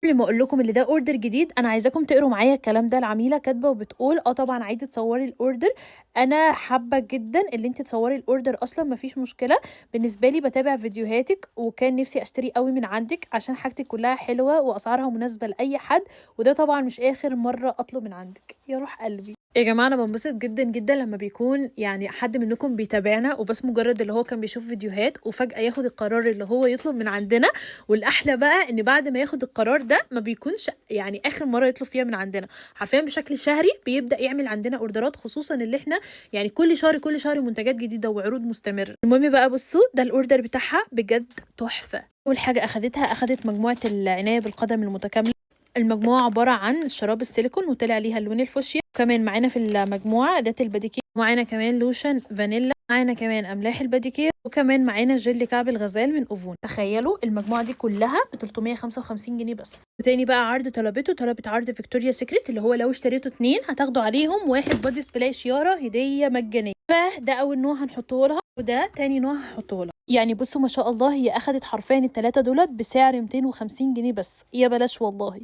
قبل ما اقول لكم اللي ده order جديد، انا عايزاكم تقروا معايا الكلام ده. العميله كاتبه وبتقول طبعا عايزه تصوري ال order، انا حابة جدا اللي انت تصوري ال order، اصلا مفيش مشكلة بالنسبة لي، بتابع فيديوهاتك وكان نفسي اشتري قوي من عندك عشان حاجتك كلها حلوة واسعارها مناسبة لاي حد، وده طبعا مش اخر مرة اطلب من عندك. يا روح قلبي يا جماعة، أنا بنبسط جدا جدا لما بيكون يعني حد منكم بيتابعنا وبس مجرد اللي هو كان بيشوف فيديوهات وفجأة ياخد القرار اللي هو يطلب من عندنا. والأحلى بقى إن بعد ما ياخد القرار ده ما بيكونش يعني آخر مرة يطلب فيها من عندنا، حرفيا بشكل شهري بيبدأ يعمل عندنا أوردرات، خصوصا اللي احنا يعني كل شهر كل شهر منتجات جديدة وعروض مستمرة. المهم بقى بصوا ده ال order بتاعها بجد تحفة. أول حاجة أخدتها، أخدت مجموعة العناية بالقدم المتكاملة. المجموعة عبارة عن شراب السيليكون وطلع ليها اللون الفوشيا، وكمان معانا في المجموعة أداة الباديكير، ومعانا كمان لوشن فانيلا، معانا كمان أملاح الباديكير، وكمان معانا جل كعب الغزال من أوفون. تخيلوا المجموعة دي كلها ب 355 جنيه بس. وتاني بقى عرض طلبته، طلبت عرض فيكتوريا سيكريت اللي هو لو اشتريتوا 2 هتاخدوا عليهم 1 body splash يارا هدية مجانية. فده أول نوع هنحطه لها، وده تاني نوع هحطه لها. يعني بصوا ما شاء الله هي اخدت حرفيا ال3 دولت بسعر 250 جنيه بس، يا بلاش والله.